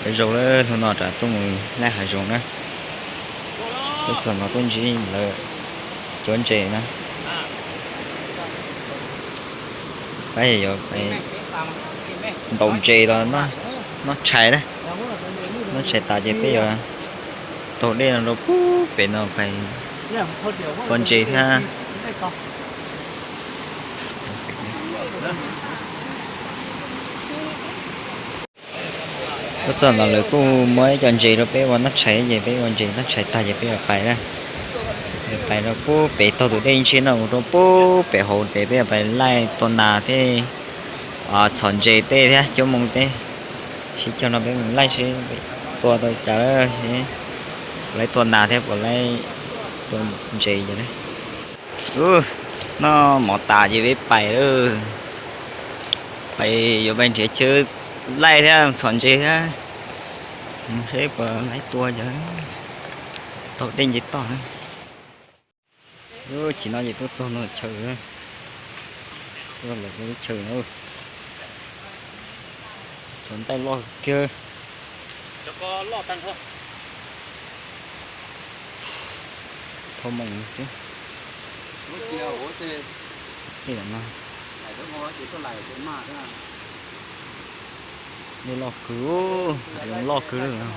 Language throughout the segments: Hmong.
Zoo lawm, hnub no rov tuaj mus laij hav zoov na. Tuaj txog no tuaj ntsib lawv cuab ntses na. Pab yuav ntaus ntses los noj tshais na. Noj tshais tas ces peb yuav taug dej no rau pub pem no pais tua ntses thiab. Tuaj txog no lawv kuj muab ib co ntses rau peb ua noj tshais ces peb ua ntses noj tshais tag ces peb yuav pais na. Yuav pais rau pub pem taug tus dej ntsia no mus rau pub pem hauv ces peb yuav pais laij tua nas thiab, txhom ntses tej thiab cuab moo tej. Sib caug no peb mus laij seb tua tau cas lawm, puas laij tua nas thiab puas laij tua ntses ces. Noj mov tas ces peb pais lawm. Pais yuav pais nrhiav chaw laij thiab txhom ntses thiab, seb puas laij tua ces taug dej nce toj na. Chim no ces tuaj txog no chaw, tuaj lawm lub chaw no, tsov ntxaij loj kiag. Thauj moo thiab. Tej no, dej loj kwv, hav zoov loj kwv lawm.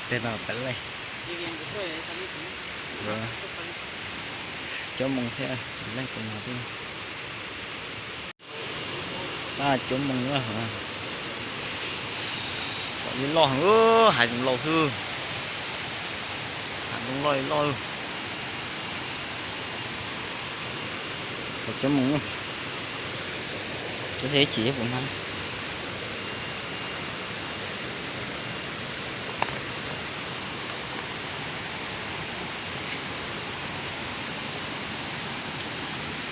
Tej no peb laij, cuab moo thiab laij tua nas thiab. Pab cuab moo na. Pom li loj heev, hav zoov laus xwb. Hav zoov loj li loj. Pom cuab moo, cuab thiab chim puas mag.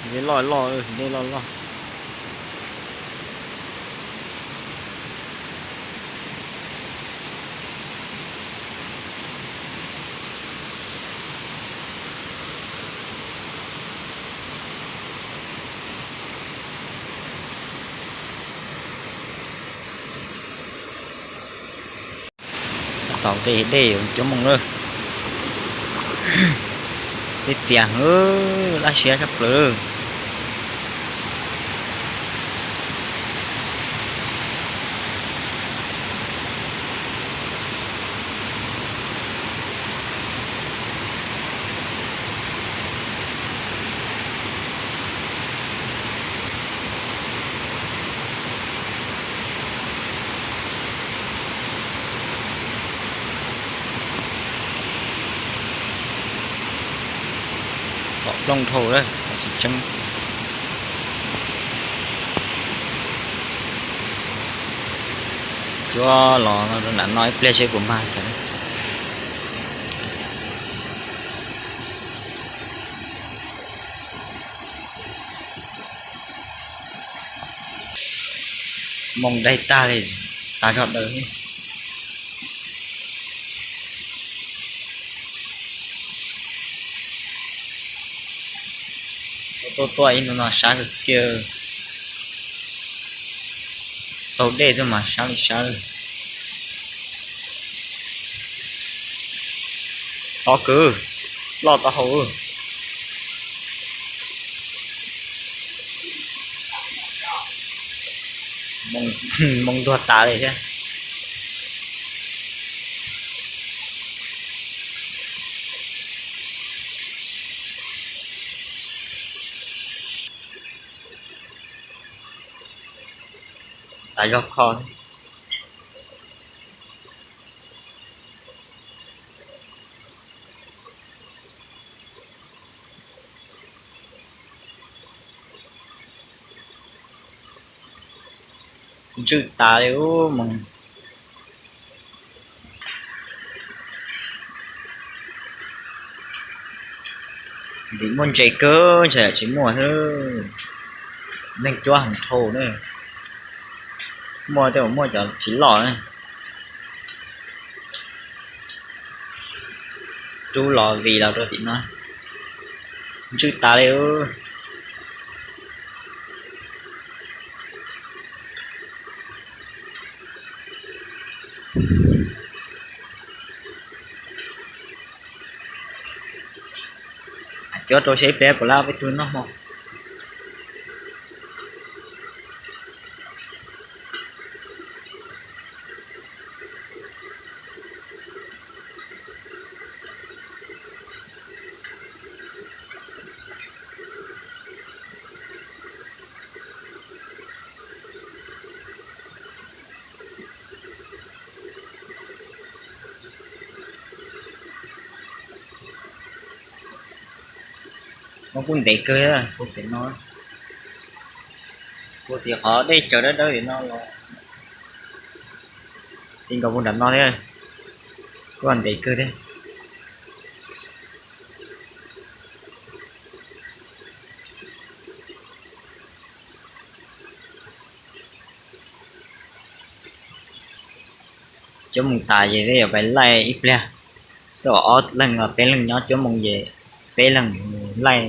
Dej loj loj, dej loj loj. Tau tej dej yuav cuab moo lawm. Dej txias heev, laj siab tshaj plaws. Pom plooj dhau lawm tsis tseeb. Cuab los rau nram no ib pliag seb puas mag cas. Moo daig tag li, tas zog daws. Tuaj tuaj ib hnub no sab kawg kiag, taug dej xwb mas sab li sab. To kwv, loj to hau. Moo ntuag tas li thiab. Tas zog kho. Ntswj tas li ub moog. Ntxim muaj ntses kawg, ntshai tsis muaj xwb. Neeg cuab heev dhau na. Muaj tej zaum muaj cov tsis loj na. Rub los vim los rau tim no. Ntswj tas li. Cuab rau seb ib pliag puas lab peb tug noj hmo. Muab kuj ntev kawg, kuv pem no, kuv tias qhov dej cawv dawb dawb tim no los ti nkaus puag nram no thiab, kuj ntev kawg thiab. Cuab moos tas ces peb yuav pais laij ib pliag, tej ob leeg los peb leeg nyob cuab moos ces peb leeg laij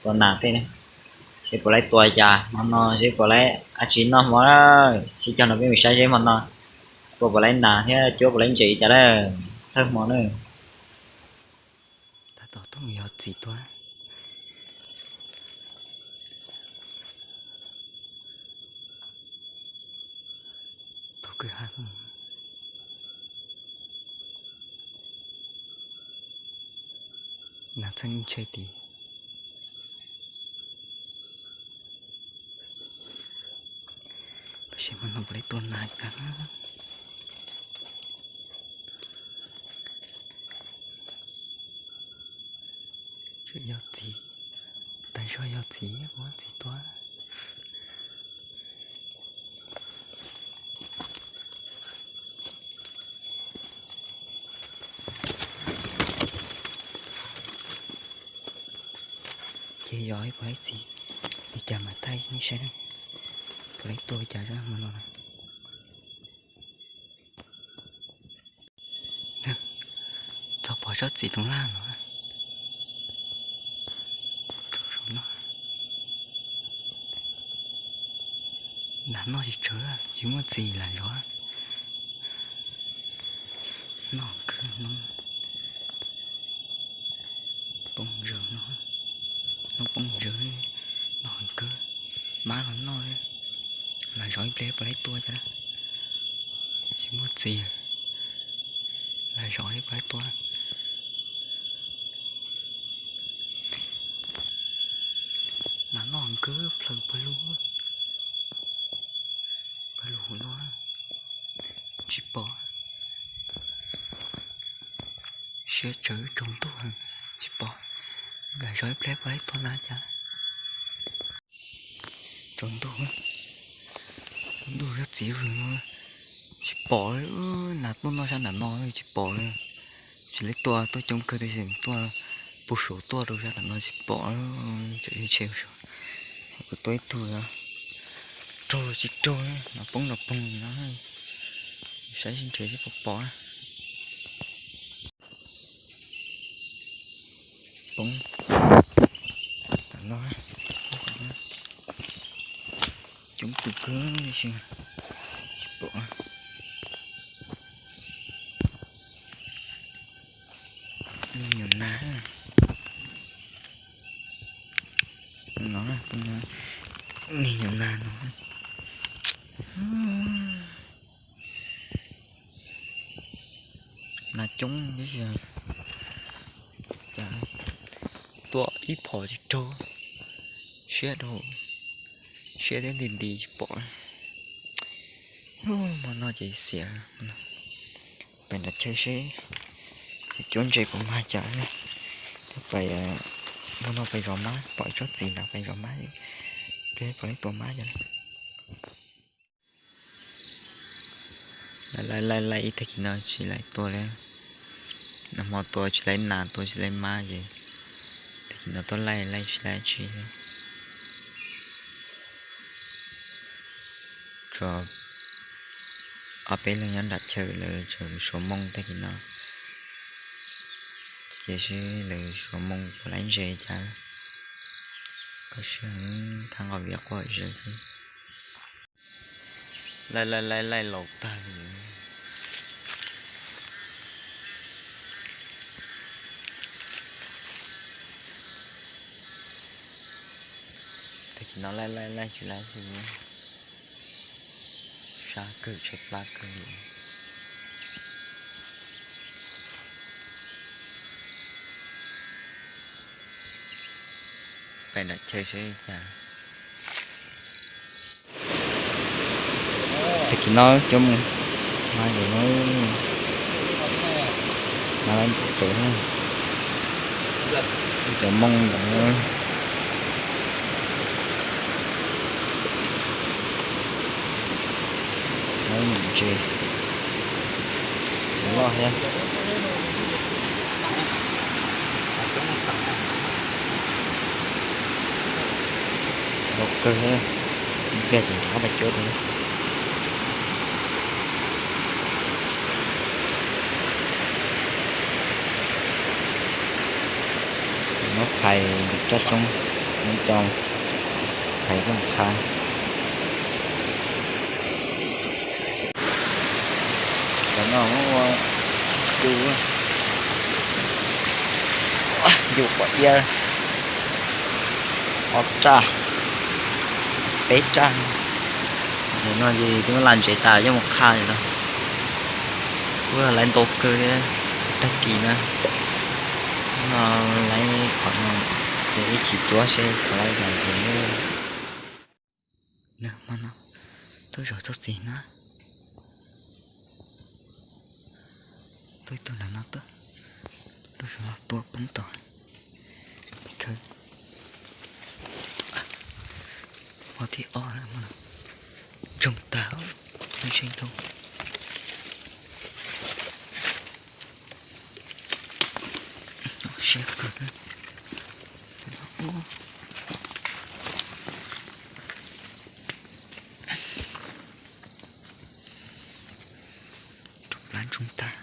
tua nas tej, seb puas laib tua cas hmo no, seb puas laib dab tsi noj hmo. Sib cog no peb mus saib seb hmo no tua puas laib nas thiab cuab puas laib ntses cas lawm, thawj hmo na. Tab tom tuaj mus yos txiv tua. Tus kwj ha, nas txheej ntshai tid. Peb seb hmo no puas laib tua nas cas. Tseem yog txiv, tas zog yog txiv, muab txiv tua. Ces yog ib puas laib txiv li cas mas thaij nej saib na, puas laib tua li cas hmo no na. Txog pom tsob txiv toov laj no, nas noj tsis tsawg, tsis muaj txiv lam zov. Noj kawg no, poob zws no, noj poob zws, noj heev kawg. Mab los noj, lam zov ib pliag puas laib tua cas, tsis muaj txiv, lam zov ib puas laib tua. Nas noj heev kawg, plaws pawg lug, pawg lug no tsis pom. Siab tsawv tsaus ntuj tsis pom, lam zov ib pliag puas laib tua nas cas. Tsaus ntuj, ntuj zab txiv vwg no tsis pom li. Nas tuaj noj sab nram no tsis pom li. Tsis laib tua tuaj coob kawg tiam sis tuaj puag saum tuaj rau sab nram no tsis pom. Tseem tshe, kuv tua ib tug, raug los tsis raug, nas poob los poob no, saib sib nrhiav seb puas pom. Poob tam no, coob kawg kawg li, tsis pom. Nyuam nas no, nyuam nas no, nas coob tab sis cas tuaj ib phom tsis raug, siab rau, siab thiab nti nti tsis pom. Hmo no ces xiam, pais nram chaw seb cuab ntses puas mag cas. Pais, hmo no pais zov mab, pom ib tsob txiv nrad pais zov mab, peb pom ib tua mab cas. Laij laij laij ib tag kis no tsis laib tua li. Nag hmo tua tsis laib nas, tua tsis laib mab ces tag kis no tuaj laij laij tsis laib tsi. Tsuas ob peb leeg nyob nram chaw lawv tseem suav moo tag kis no, tiam sis lawv suav moo puas laib ntses cas. Sib heev, thab nqaus viv quaj zom zaws xwb. Laij laij laij laij laus tag li. Tag kis no laij laij laij tsis laij xwb. Sab kawg, tshaib plab kawg li. Pem nram chaw seb cas. Tag kis no cov mus, mas mas cov, cov Hmoob ntawd ntses loj thiab. Loj kawg, ib pliag tseem nrov pes cuab rau. Muab phais raj xyoob, muab coj phais rau qha. Cov no muab ua cu, cu pom iab, ob raj, peb raj. Nim no ces twb lam ntsev tas coj mus qha li no. Kuj laiv ntau kawg thiab, tag kis na. No laiv qhov no ces ib chim cuab seb puas laiv zoo ntxiv. Hmo no tuaj zaum txog txiv na. Tuaj ib tug ntawm no tuaj, lub zog no tua poob tod. Khawb. Hmo thib ob na, hmo no ntsoog tag, ntseeg tau. Siab kawg. Rau plab ntsoog tag.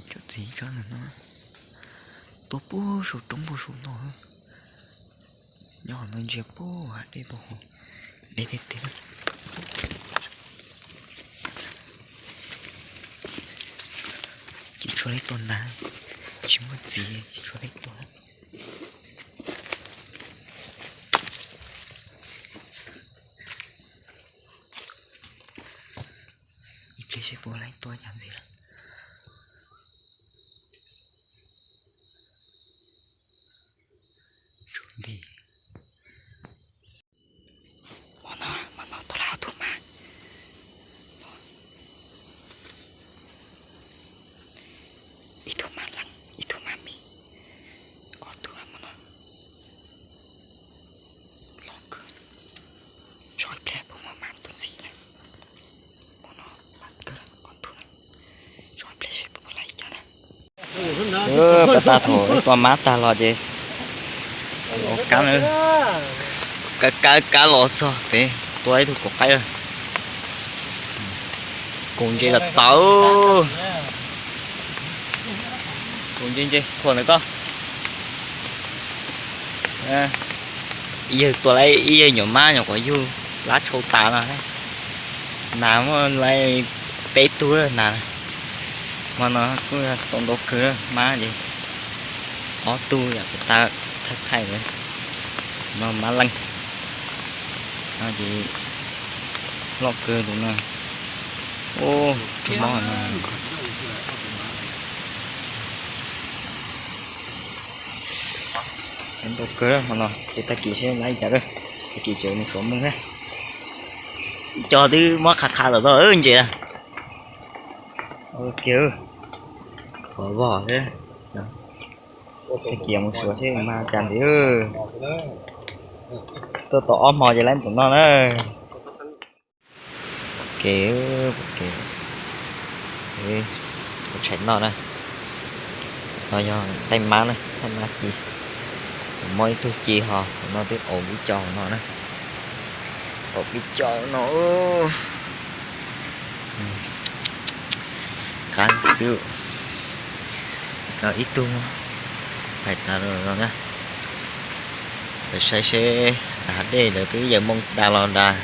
Cov txiv tsob ntawm no tuaj puag saum roob puag saum no. Nyob hauv no ntsia puag hav dej puag hauv, deb tiag tiag. Tsis tshua tau tua ntag, tsis muaj txiv tsis tshua tau tua. Ib pliag seb puas laib tua cas ntxiv lawm. Tsum nti. Hmo no, hmo no tua lawm ob tug mab. Ib tug mab leej, ib tug mab me. Ob tug hmo no loj kawg. Tso ib pliag puas muaj mab tuaj ntxiv na. Hmo no mab kawg ob tug na. Tso ib pliag seb puas laib cas na. Peb tag thaum tua mab tag los ces ua kab, kab kab los txog pem tua ib tug kaum qaib lawm. Kaus ntses los tau. Kaus ntses ntses khuam ntawm koj. Ib yawg tua lawm ib yawg nyuam mab nyuam quav yug lab tshau tas no. Nas muaj lawm peb tug nas. Hmo no kuj yog tau ntau kawg mab ces ob tug yam puas tag thaij thaij lawm. No mab leej no ces loj kawg tus no. Ub, raug mob no. Ntau kawg hmo no ces tag kis seb laib cas lawm. Tag kis ces mus suav mooj thiab. Ib co twb muab qha qha lawm tau ntses. Ok, qhov vog thiab. Tag kis mus suav seb mas cas ntxiv. Tuaj tau ob hmo ces laib npaum no na. Ua ke, ua ke, ua tshais noj na. No yog thaij mab na, thaij mab ci. Kuv muab ib tug ci ho, no twb aus ib co no na. Aus ib co no. Qab xwb. Ib tug pais tas los na, saib seb hav dej lawv twb yawm moo tas los tas,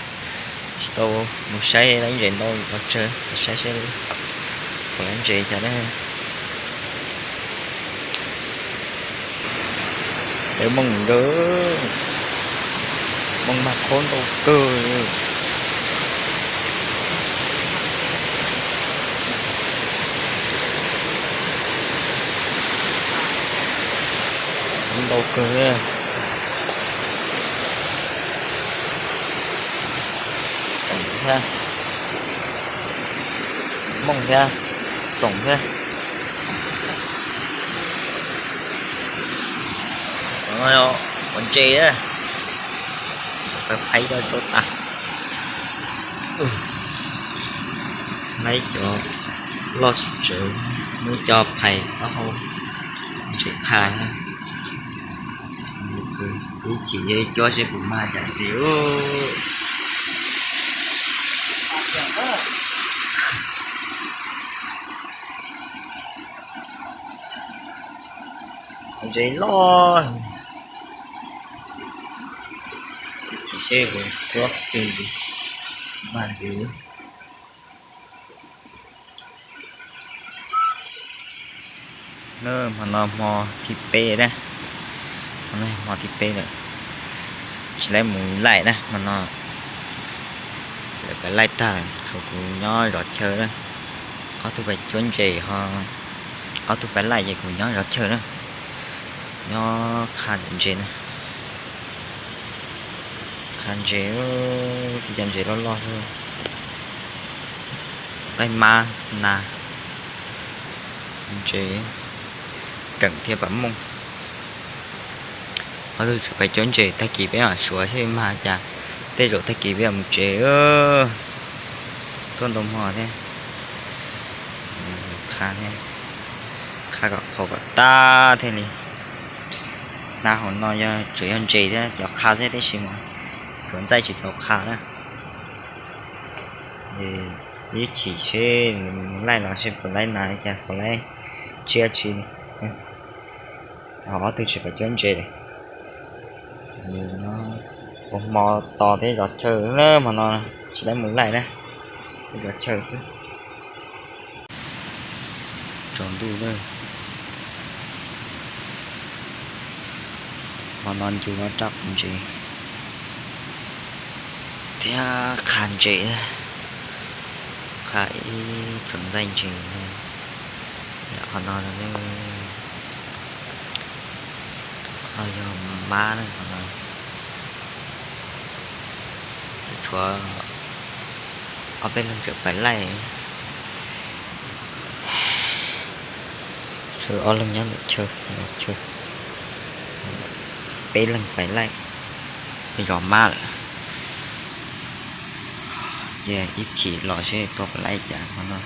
tsis tau mus saib lawv ntses ntau pov tsawg, saib seb puas lawv ntses cas na. Lawv moo ntawd, moo mas qhuav ntau kawg li. Ntau kawg. Ceem thiab, mooj thiab, xoom thiab. Ua ntses, phaib rau tas. Laib cov loj tsis tsawv, muab coj phais taub hau ntses qha. Ib chim cuab seb puas mag cas ntses. Ntses loj, ib chim seb puas cuab tig mag ntses. Hmo no hmo thib peb na, hmo thib peb lawm, tsis laib mus laij na hmo no. Lawv pais laij tag lawm, tshuav kuv nyob zov chaw na. Ob tug pais cuab ntses ho, ob tug pais laij ces kuv nyob zov chaw na, nyob qha ntses na. Qha ntses, cov ntses loj loj xwb, qaij mab, nas, ntses, keem thiab pam mooj. Ob tug tseem pais cuab ntses, tag kis peb mam suav seb mag cas, tej zaum tag kis peb mus tsev. Tuaj ntau hmo thiab, qha thiab, qha kom qhuav kom tag thiaj li. Hnab hauv no yog tseem yog ntses thiab, cov qha thiab, tab sis mas tsuav ntxaij tsis txaus qha na. Ib chim seb laij los seb puas laib nas cas, puas laib tsiaj tsi. Ho ob tug tseem pais cuab ntses. Ua hmo tos tej zov chaw na, hmo no tsis laib mus laij na, zov chaw xwb. Tsaus ntuj lawm, hmo no ncu raj quav ntses thiab qha ntses, qha ib tsoom ntxaij ntses. Qhov no, qhov no yog mab na, qhov no tshuav ob peb leeg tseem pais laij. Tshuav ob leeg nyob ntawm chaw, chaw, peb leeg pais laij, zov mab lawm. Cia ib chim los seb tau pais laij cas, qhov no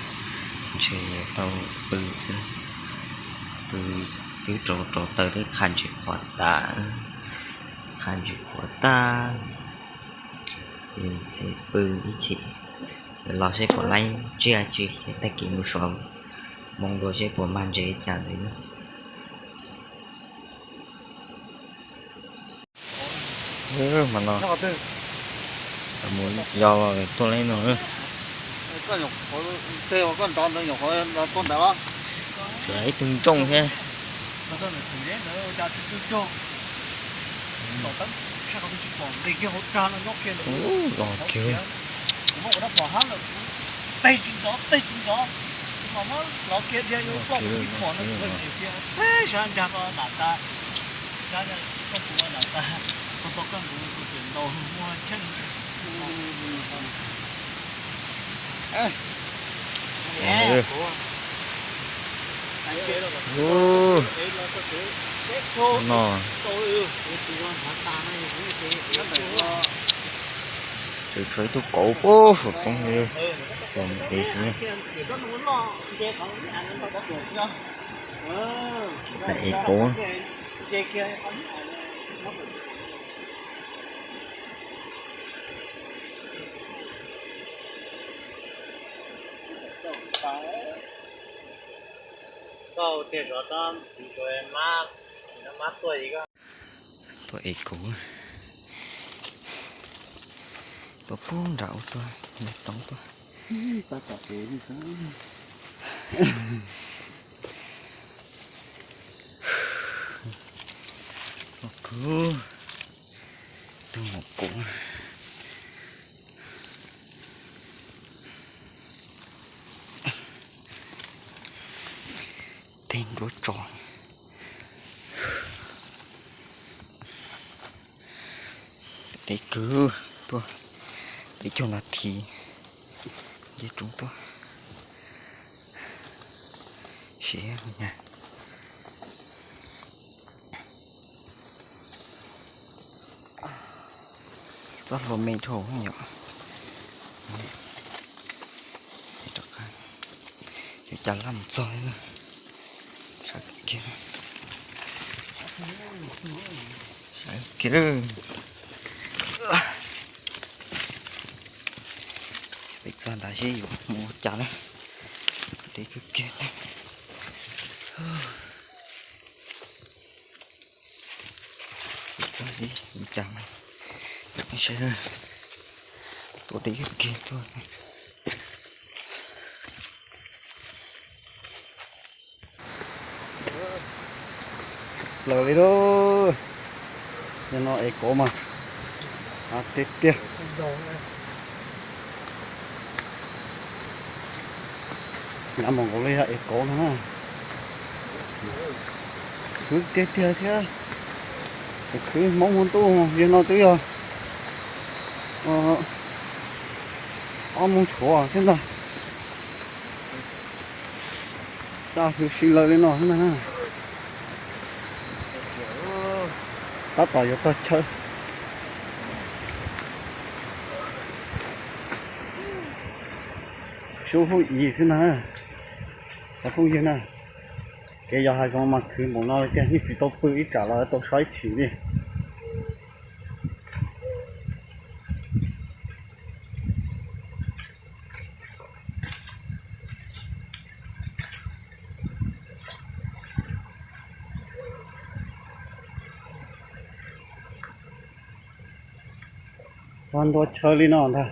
ntshe tau pw xwb, pw twb rau rau taw twb qha ntses qhuav tas, qha ntses qhuav tas, pw ib chim los seb puas laib tsiaj tsi, tag kis mus suav moo dua seb puas mag ntses cas ntawd. Hmo no mus yos los tuaj laij no. Ib tug ntsooj thiab. Los kiag. No, tshuav ib tug kauv poob, txog es xwb. Ev kauv. Tuaj es kuv tuaj pub nram ub tuaj, nyob roob tuaj. Kuv tuaj mus kuv tej nruab tso. Deb kawg tuaj, peb caug nas this nce roob tuaj. Siab nyab. Txoj hlua me dhau yom. Yuav cas laj mus txog, sawv kiag, sawv kiag. Peb txog nrad seb yuav mus ua cas na. Deb kawg kiag. Ua cas, saib, tuaj deb kawg kiag tuaj. Plaws li lauj. Yog no es kauv mas, tiag tiag. Nyav mus nkaus li yog es kauv no na. Khwv tiag tiag thiab. Khwv Hmoob hmo ntuj yog no twb yog ob moos tshuav xwb ntag. Txaj hwv si lawv li no xwb ntag na. Tab tom yuav txog chaw. Sub hub ib xwb na, cov phooj ywg na. Kev yos hav zoov mas khwv npaum no tiag, yeej tsis tau pw ib tsam los tau saib tshwm li. Txog ntua chaw li no ntag,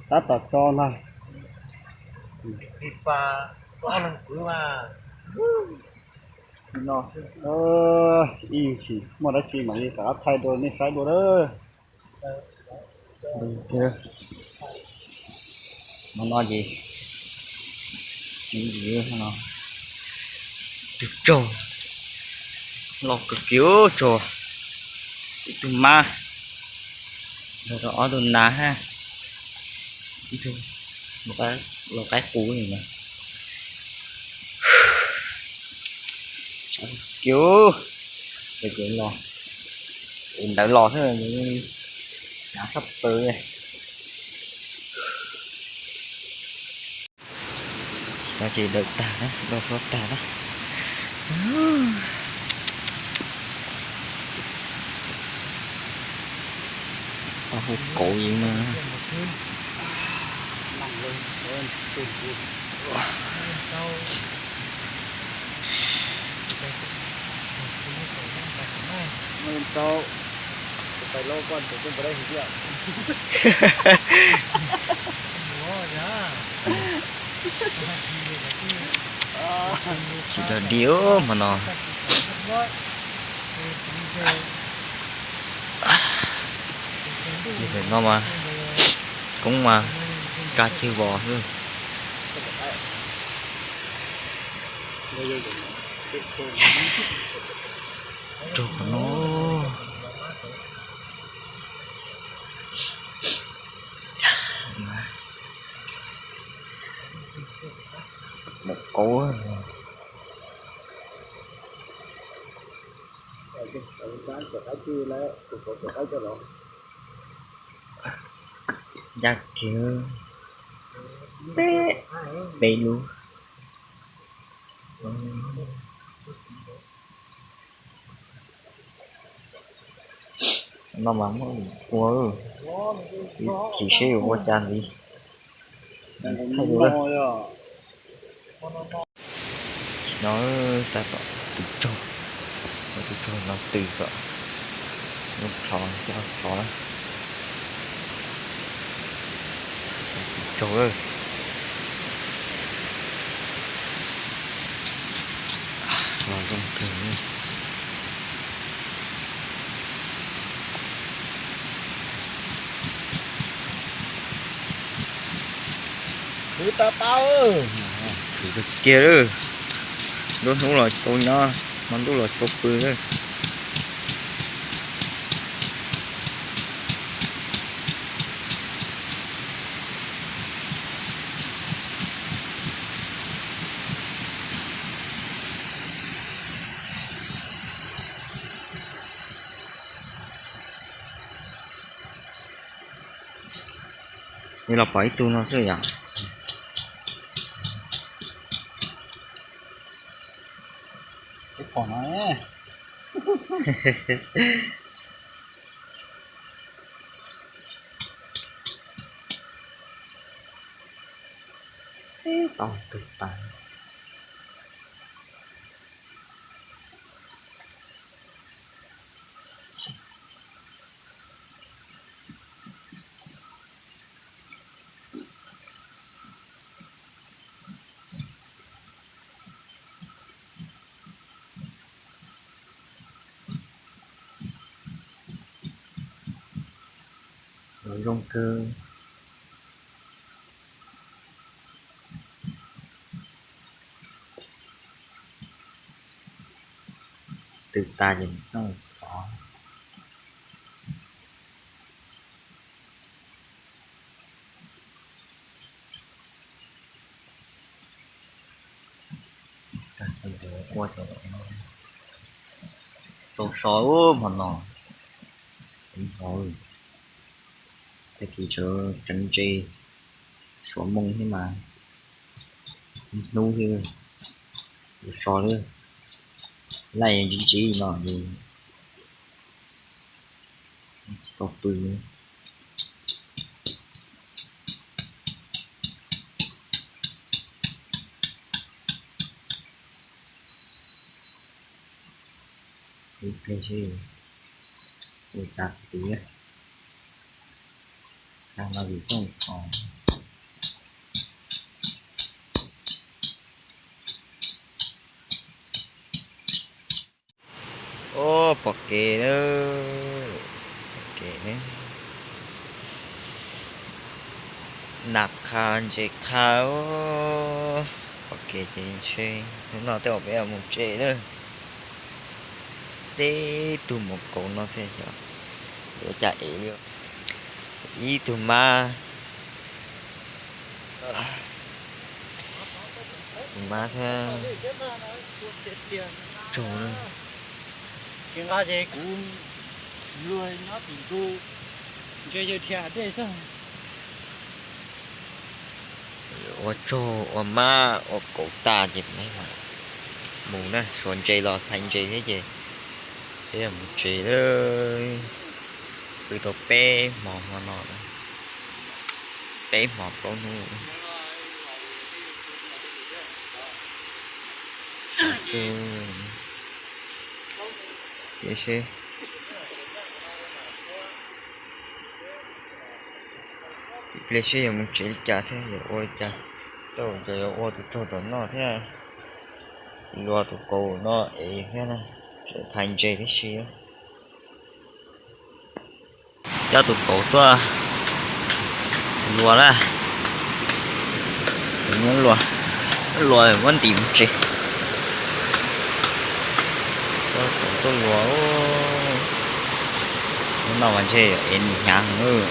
tab tom txog ntag. Ib yam tsis muaj dab tsi mam li rov qab thaij dua nej saib dua lawm. Hmo no ces tsis ntxiv no, ib tug tsaug, loj kawg kiag tsaug, ib tug mab, ob tug nas, ib tug lau qaib qus no. Kiag, ntawd los xwb, hnyav sab plaws li. Tsis tas ces dawm tag na, dawm hlob tag na. Hu kauv yeej no. Tsis dog dig hmo no. Nim no mas koob mas kag cig vos xwb. Rau qhov no. Mus kauv. Ncaj kiag peb, peb lub. No mas muaj ua, tsis saib yuav ua cas ntxiv. Thaij ua lawm. No tab tom tws tsaug, ua tws tsaug no tws kom nws plhov coj plhov na. Tws tsaug lawm. Los zoo kawg. Khwv tau tau, khwv tau kiag lawm. Nruab hnub los tsis tau nyob, hmo ntuj los tsis tau pw lawm. Nws los pom ib tug no xwb yom. Pom no. Tau tus tas. Los zoo kawg. Tws tas ces noj tod. Ua tau so hmo no, tag kis tseem tsev, suav moo thiab mas, hnub thiab, so thiab, laj ntsis ntsis no tsis tau pw. Ib pliag seb ua cas txiv, tag no vim tooj kho. Ub, pom kev na, pom kev na. Nas qha ntses qha, pom kev ces ntshe hnub no tej zaum peb yuav mus tsev na. Teb tug mus kauv no thiab xyov yuav cas ev li. Ib tug mab, tus mab thiab tsaug na. Tsis nqa ces kuv luag nyob tim ntu ntse yawg dhia dej xwb. Ua tsaug ua mab ua kauv tas ces mus na, suav ntses los phais ntses thiab ces peb yuav mus tsev lawm. Pw tau peb hmo hmo no, peb hmo plaub hnub. Ib pliag seb yuav mus tsev li cas thiab yuav ua li cas. Tej zaum yuav ua tus tsaug tom no thiab, luas tus kauv no ev thiab na, tseem phais ntses tib si. Coj tus kauv tuaj luas na, luas, luas muab ntim mus tsev. Coj kauv tuaj luas, hnub no mas ntshe ev hnyav heev,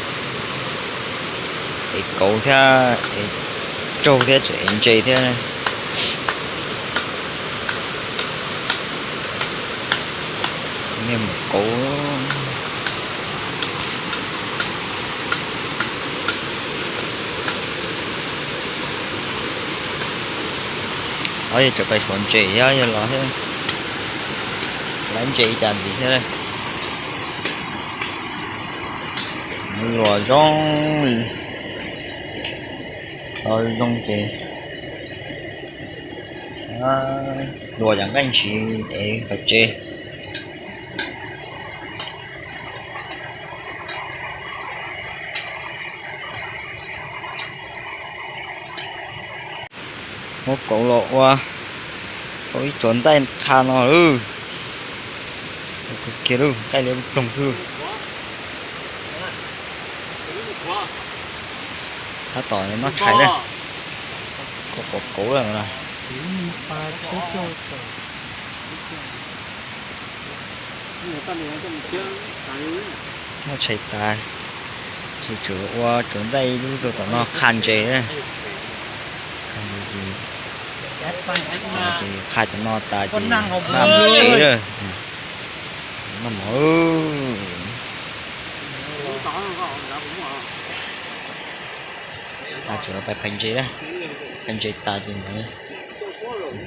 ev kauv thiab, ev tsaug thiab tseem ev ntses thiab. Niag mus kauv. Ob yog tseem pais suav ntses thiab yog los thiab, laiv ntses cas ntxiv thiab. Luas zoo, tau zoo ces Luas cov nqaij ntsis es pais tsev. Muab kauv los ua tau ib tsuas ntxaij qha no lawm. Tau kawg kiag lawm, ntxaij liab ploog xwb. Tab tom noj tshais na. Kauv kauv lawm no. Noj tshais tas, tsis tsuas ua tsuas ntxaij ib lub rau tom no qha ntses. Qha ntses ces, qha cov no tas ces npaj mus tsev lawm. Noj mov. Tsuas los pais phais ntses, phais ntses tas ces mus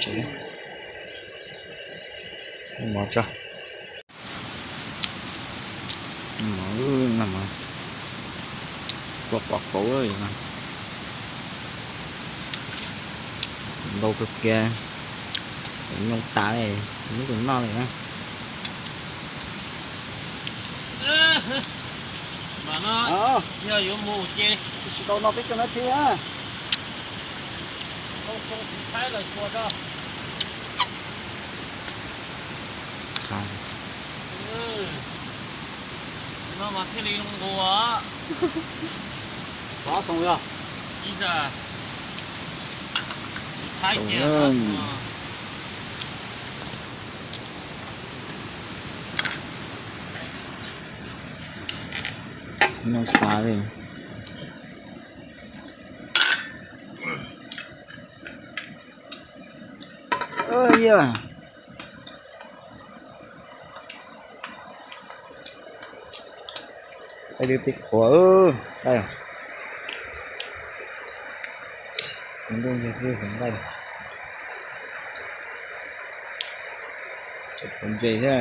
tsev. Noj mov tso. Noj mov, noj mov. Tua pom kauv no. Ntau kawg kiag, nyooj tas li, nyob tus noj li na. Mas no, yog yuav mus ces tsis tau no peb coj no thiab. Tau xoo tus Thaib los txhua rau. No mas thiaj li zoo nqus. Qhov xoo yog ib zaj tus Thaib kiag. Noj tas li. Yog, peb qhuav, ntuj ntseg twb nqaij, tseem ntses thiab,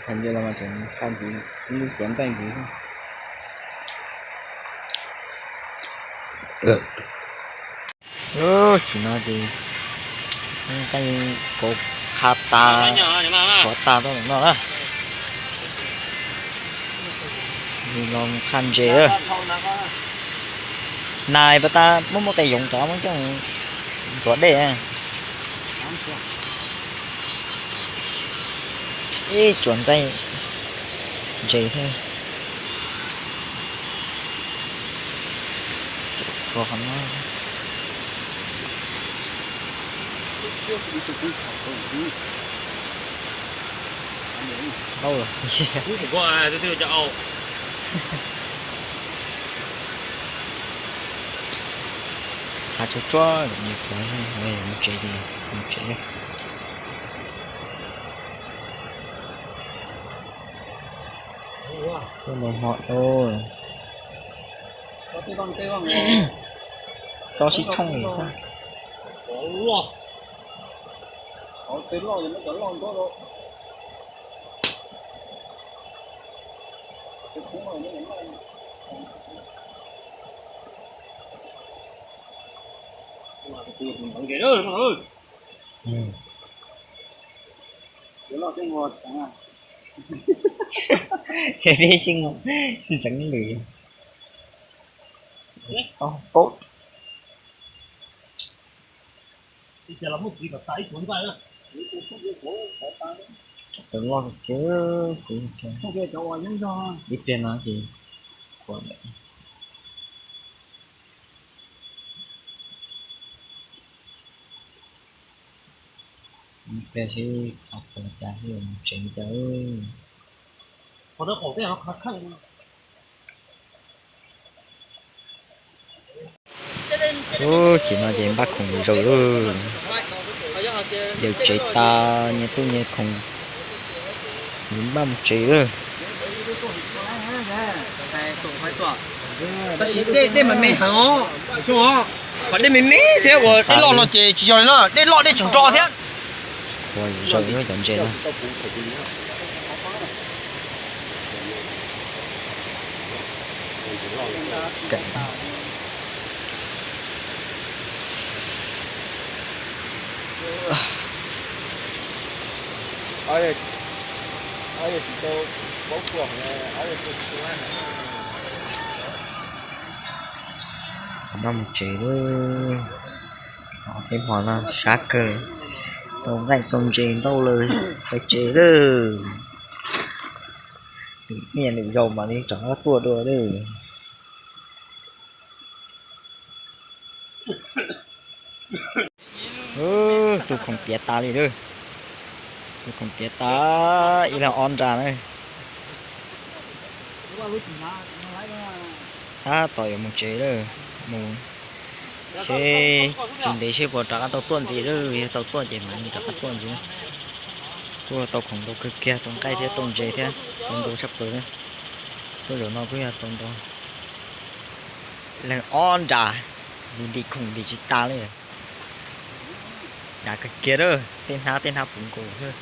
qha ntses los mas tseem qha ntses, ib lub tuav nqaij ntses. Tsis no ces nqaij kauv qha tas, qhuav tas tau no na. Los qha ntses. Nais pas tas muab muab qe yoov tod muab coj ntxuav dej. Ib tsuas ntxaij ntses thiab. Tsuas qhov no. Tau lawm. Qha tsuag tsuag, mus tsev, mus tsev. Tuaj noj hmo, tso sib thooj li. Peb sib ntxeev lwm. Kauv. Tus loj kawg, kuv ib pliag no ces kuv lawm. Ib pliag seb qhov twg cas thiaj mus tsev cas. Ub, tsis no ces npaj khoom zaws lawm. Yawm tsev tas, nyias tuaj nyias khoom, npaj mus tsev lawm. Tab sis dej, dej mas me heev os, qhov dej me me thiab uas dej loj no ces tsis yog li na, dej loj dej tseem nro thiab. Ua zaws cov ntses no. Noj mus tsev lawm. Tej hmo no sab kawg, tau nqaij tau ntses ntau lawm, pais tsev lawm. Lwm niaj lwm zaus mam li rov qab tuaj dua lawm. Tus khoom tiav tas li lawm. Tus khoom tiav tas ib leeg ob nra na. Tab tom yuav mus tsev lawm, mus seb tsis ntev seb puas rov qab tau tuaj ntxiv lawm, yog tau tuaj ces mam li rov qab tuaj ntxiv. Kuj tau khoom ntau kawg kiag, tau nqaij thiab tau ntses thiab, tau ntau tshaj plaws. Tuaj zaum no kuj yog tau ntau, leeg ob nra, ntim ntim khoom ntim tsis tas li. Hnyav kawg kiag lawm, tej hnab tej hnab puv nkaus xwb.